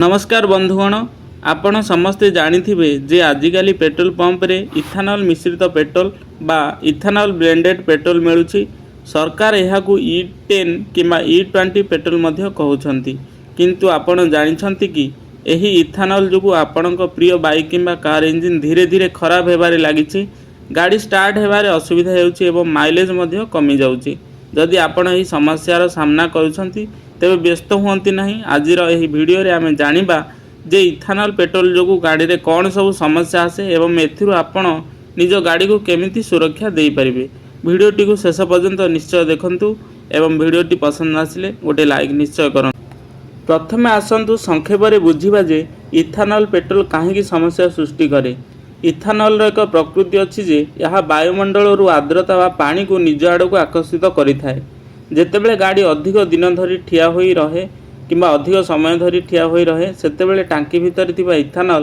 ନମସ୍କାର ବନ୍ଧୁଗଣ, ଆପଣ ସମସ୍ତେ ଜାଣିଥିବେ ଯେ ଆଜିକାଲି ପେଟ୍ରୋଲ ପମ୍ପରେ ଇଥାନଲ ମିଶ୍ରିତ ପେଟ୍ରୋଲ ବା ଇଥାନଲ ବ୍ଲେଣ୍ଡେଡ୍ ପେଟ୍ରୋଲ ମିଳୁଛି। ସରକାର ଏହାକୁ ଇ 10 କିମ୍ବା ଇ 20 ପେଟ୍ରୋଲ ମଧ୍ୟ କହୁଛନ୍ତି। କିନ୍ତୁ ଆପଣ ଜାଣିଛନ୍ତି କି, ଏହି ଇଥାନଲ ଯୋଗୁଁ ଆପଣଙ୍କ ପ୍ରିୟ ବାଇକ୍ କିମ୍ବା କାର୍ ଇଞ୍ଜିନ୍ ଧୀରେ ଧୀରେ ଖରାପ ହେବାରେ ଲାଗିଛି? ଗାଡ଼ି ଷ୍ଟାର୍ଟ ହେବାରେ ଅସୁବିଧା ହେଉଛି ଏବଂ ମାଇଲେଜ୍ ମଧ୍ୟ କମିଯାଉଛି। ଯଦି ଆପଣ ଏହି ସମସ୍ୟାର ସାମ୍ନା କରୁଛନ୍ତି, ତେବେ ବ୍ୟସ୍ତ ହୁଅନ୍ତି ନାହିଁ। ଆଜିର ଏହି ଭିଡ଼ିଓରେ ଆମେ ଜାଣିବା ଯେ ଇଥାନଲ ପେଟ୍ରୋଲ ଯୋଗୁଁ ଗାଡ଼ିରେ କ'ଣ ସବୁ ସମସ୍ୟା ଆସେ ଏବଂ ଏଥିରୁ ଆପଣ ନିଜ ଗାଡ଼ିକୁ କେମିତି ସୁରକ୍ଷା ଦେଇପାରିବେ। ଭିଡ଼ିଓଟିକୁ ଶେଷ ପର୍ଯ୍ୟନ୍ତ ନିଶ୍ଚୟ ଦେଖନ୍ତୁ ଏବଂ ଭିଡ଼ିଓଟି ପସନ୍ଦ ଆସିଲେ ଗୋଟେ ଲାଇକ୍ ନିଶ୍ଚୟ କରନ୍ତୁ। ପ୍ରଥମେ ଆସନ୍ତୁ ସଂକ୍ଷେପରେ ବୁଝିବା ଯେ ଇଥାନଲ ପେଟ୍ରୋଲ କାହିଁକି ସମସ୍ୟା ସୃଷ୍ଟି କରେ। ଇଥାନଲର ଏକ ପ୍ରକୃତି ଅଛି ଯେ ଏହା ବାୟୁମଣ୍ଡଳରୁ ଆର୍ଦ୍ରତା ବା ପାଣିକୁ ନିଜ ଆଡ଼କୁ ଆକର୍ଷିତ କରିଥାଏ। ଯେତେବେଳେ ଗାଡ଼ି ଅଧିକ ଦିନ ଧରି ଠିଆ ହୋଇ ରହେ କିମ୍ବା ଅଧିକ ସମୟ ଧରି ଠିଆ ହୋଇ ରହେ, ସେତେବେଳେ ଟାଙ୍କି ଭିତରେ ଥିବା ଇଥାନଲ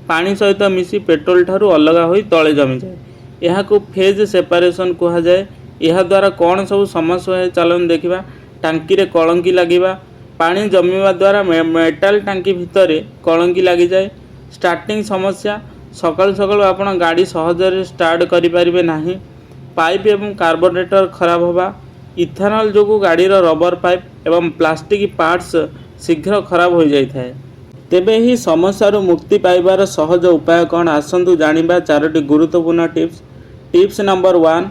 ପାଣି ସହିତ ମିଶି ପେଟ୍ରୋଲ ଠାରୁ ଅଲଗା ହୋଇ ତଳେ ଜମିଯାଏ। ଏହାକୁ ଫେଜ୍ ସେପାରେସନ୍ କୁହାଯାଏ। ଏହାଦ୍ୱାରା କ'ଣ ସବୁ ସମସ୍ୟା ହୁଏ, ଚାଲନ୍ତୁ ଦେଖିବା। ଟାଙ୍କିରେ କଳଙ୍କି ଲାଗିବା। ପାଣି ଜମିବା ଦ୍ୱାରା ମେଟାଲ ଟାଙ୍କି ଭିତରେ କଳଙ୍କି ଲାଗିଯାଏ। ଷ୍ଟାର୍ଟିଂ ସମସ୍ୟା। ସକାଳୁ ସକାଳୁ ଆପଣ ଗାଡ଼ି ସହଜରେ ଷ୍ଟାର୍ଟ କରିପାରିବେ ନାହିଁ। ପାଇପ୍ ଏବଂ କାର୍ବୋରେଟର ଖରାପ ହେବା। ଇଥାନଲ ଯୋଗୁଁ ଗାଡ଼ିର ରବର ପାଇପ୍ ଏବଂ ପ୍ଲାଷ୍ଟିକ୍ ପାର୍ଟସ୍ ଶୀଘ୍ର ଖରାପ ହୋଇଯାଇଥାଏ। ତେବେ ଏହି ସମସ୍ୟାରୁ ମୁକ୍ତି ପାଇବାର ସହଜ ଉପାୟ କ'ଣ? ଆସନ୍ତୁ ଜାଣିବା ଚାରୋଟି ଗୁରୁତ୍ୱପୂର୍ଣ୍ଣ tips. Tips number 1,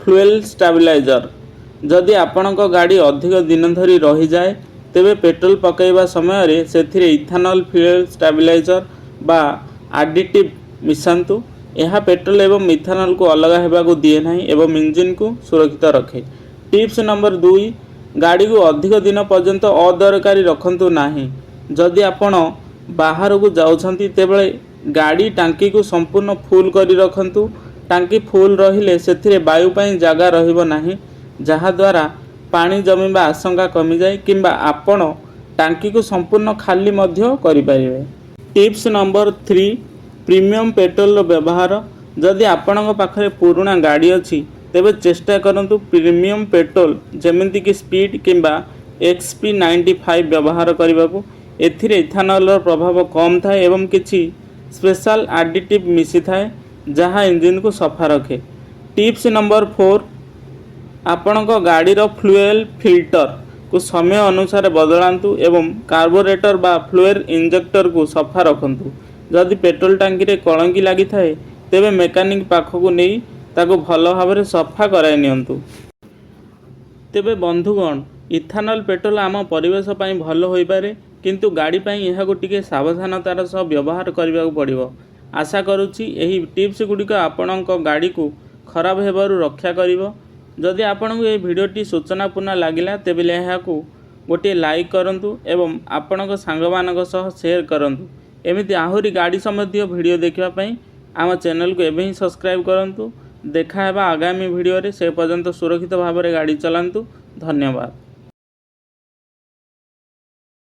fuel stabiliser. ଯଦି ଆପଣଙ୍କ ଗାଡ଼ି ଅଧିକ ଦିନ ଧରି ରହିଯାଏ, ତେବେ ପେଟ୍ରୋଲ ପକାଇବା ସମୟରେ ସେଥିରେ ଇଥାନଲ ଫ୍ୟୁଏଲ୍ ଷ୍ଟାବିଲାଇଜର ବା ଆଡିଟିଭ୍ ମିଶାନ୍ତୁ। ଏହା ପେଟ୍ରୋଲ ଏବଂ ଇଥାନଲକୁ ଅଲଗା ହେବାକୁ ଦିଏ ନାହିଁ ଏବଂ ଇଞ୍ଜିନକୁ ସୁରକ୍ଷିତ ରଖେ। ଟିପ୍ସ ନମ୍ବର 2, ଗାଡ଼ିକୁ ଅଧିକ ଦିନ ପର୍ଯ୍ୟନ୍ତ ଅଦରକାରୀ ରଖନ୍ତୁ ନାହିଁ। ଯଦି ଆପଣ ବାହାରକୁ ଯାଉଛନ୍ତି, ତେବେ ଗାଡ଼ି ଟାଙ୍କିକୁ ସମ୍ପୂର୍ଣ୍ଣ ଫୁଲ୍ କରି ରଖନ୍ତୁ। ଟାଙ୍କି ଫୁଲ୍ ରହିଲେ ସେଥିରେ ବାୟୁ ପାଇଁ ଜାଗା ରହିବ ନାହିଁ, ଯାହାଦ୍ୱାରା ପାଣି ଜମିବା ଆଶଙ୍କା କମିଯାଏ କିମ୍ବା ଆପଣ ଟାଙ୍କିକୁ ସମ୍ପୂର୍ଣ୍ଣ ଖାଲି ମଧ୍ୟ କରିପାରିବେ। ଟିପ୍ସ ନମ୍ବର 3, ପ୍ରିମିୟମ୍ ପେଟ୍ରୋଲର ବ୍ୟବହାର। ଯଦି ଆପଣଙ୍କ ପାଖରେ ପୁରୁଣା ଗାଡ଼ି ଅଛି, ତେବେ ଚେଷ୍ଟା କରନ୍ତୁ ପ୍ରିମିୟମ୍ ପେଟ୍ରୋଲ, ଯେମିତିକି ସ୍ପିଡ୍ କିମ୍ବା XP 95 ବ୍ୟବହାର କରିବାକୁ। ଏଥିରେ ଇଥାନଲର ପ୍ରଭାବ କମ୍ ଥାଏ ଏବଂ କିଛି ସ୍ପେଶାଲ ଆଡିଟିଭ୍ ମିଶିଥାଏ, ଯାହା ଇଞ୍ଜିନକୁ ସଫା ରଖେ। ଟିପ୍ସ ନମ୍ବର 4, ଆପଣଙ୍କ ଗାଡ଼ିର ଫ୍ଲୁଏଲ୍ ଫିଲ୍ଟରକୁ ସମୟ ଅନୁସାରେ ବଦଳାନ୍ତୁ ଏବଂ କାର୍ବୋରେଟର ବା ଫ୍ଲୁଏଲ୍ ଇଞ୍ଜେକ୍ଟରକୁ ସଫା ରଖନ୍ତୁ। ଯଦି ପେଟ୍ରୋଲ ଟାଙ୍କିରେ କଳଙ୍କି ଲାଗିଥାଏ, ତେବେ ମେକାନିକ ପାଖକୁ ନେଇ ତାକୁ ଭଲ ଭାବରେ ସଫା କରାଇ ନିଅନ୍ତୁ। ତେବେ ବନ୍ଧୁଗଣ, ଇଥାନଲ ପେଟ୍ରୋଲ ଆମ ପରିବେଶ ପାଇଁ ଭଲ ହୋଇପାରେ, କିନ୍ତୁ ଗାଡ଼ି ପାଇଁ ଏହାକୁ ଟିକେ ସାବଧାନତାର ସହ ବ୍ୟବହାର କରିବାକୁ ପଡ଼ିବ। ଆଶା କରୁଛି, ଏହି ଟିପ୍ସ ଗୁଡ଼ିକ ଆପଣଙ୍କ ଗାଡ଼ିକୁ ଖରାପ ହେବାରୁ ରକ୍ଷା କରିବ। ଯଦି ଆପଣଙ୍କୁ ଏହି ଭିଡ଼ିଓଟି ସୂଚନାପୂର୍ଣ୍ଣ ଲାଗିଲା, ତେବେ ଏହାକୁ ଗୋଟିଏ ଲାଇକ୍ କରନ୍ତୁ ଏବଂ ଆପଣଙ୍କ ସାଙ୍ଗମାନଙ୍କ ସହ ସେୟାର କରନ୍ତୁ। ଏମିତି ଆହୁରି ଗାଡ଼ି ସମ୍ବନ୍ଧୀୟ ଭିଡ଼ିଓ ଦେଖିବା ପାଇଁ ଆମ ଚ୍ୟାନେଲକୁ ଏବେ ହିଁ ସବସ୍କ୍ରାଇବ୍ କରନ୍ତୁ। ଦେଖା ହେବା ଆଗାମୀ ଭିଡ଼ିଓରେ। ସେ ପର୍ଯ୍ୟନ୍ତ ସୁରକ୍ଷିତ ଭାବରେ ଗାଡ଼ି ଚଲାନ୍ତୁ। ଧନ୍ୟବାଦ।